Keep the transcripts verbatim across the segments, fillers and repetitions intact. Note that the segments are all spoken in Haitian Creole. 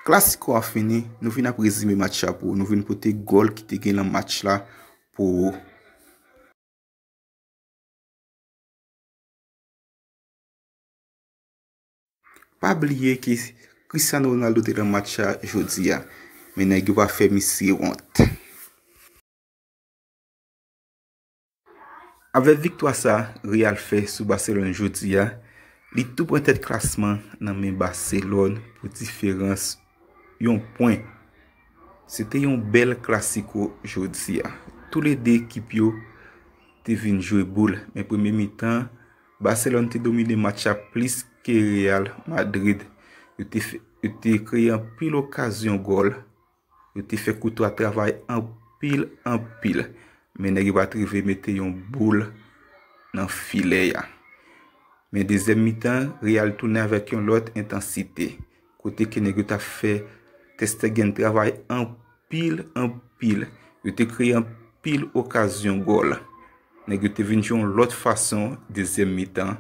Klasiko a fini, nou vin ap rezime match la pou ou. Nou vin pote gòl ki te gen nan match la pou ou. Pa bliye ke Cristiano Ronaldo te nan match la jodi a, men nèg yo pa fè misye wont. Avèk viktwa sa Real fè sou Barcelone jodi a, li tou pran tèt klasman nan men Barcelone pou diferans yon pwen. Se te yon bèl klasiko jodi a. Toulede ekip yo te vin jwe boul, men premye mitan, Barcelone te domine match la plis ke Real Madrid. Yo te fè, yo te kreye anpil okazyon gòl. Yo te fè Courtois travay anpil, anpil. Men nèg yo pa t rive mete yon boul nan filè a. Men dezyèm mitan, Real tounen avèk yon lòt entansite. Kote ke nèg yo t ap fè Ter Stegen travay anpil, anpil. Yo te kreye anpil okazyon gòl. Nèg yo te vin jwe yon lòt fason dezyèm mitan.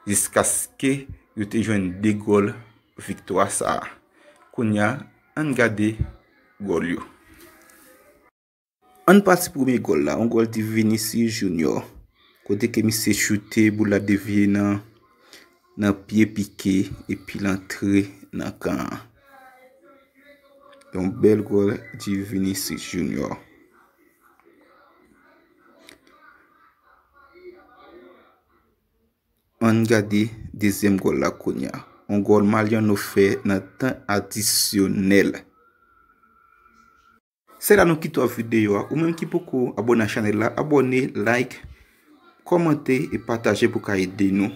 Jiskaske yo te jwenn de gòl viktwa sa a. Kounye a, ann gade gòl yo. Ann pati premye gòl la, yon gòl di Vinicius Junior. Kote ke misye choute, boul la devye nan, nan pye Piqué epi l antre nan kan an. Yon bèl gòl di Vinicius Junior. Ann gade dezyèm gòl la kounye a. Yon gòl Mariano fè nan tan adisyonèl. Se la nou kite w ak videyo a. Ou menm ki poko abòne ak chanèl la, abòne, like, kòmante e pataje pou ka ede nou.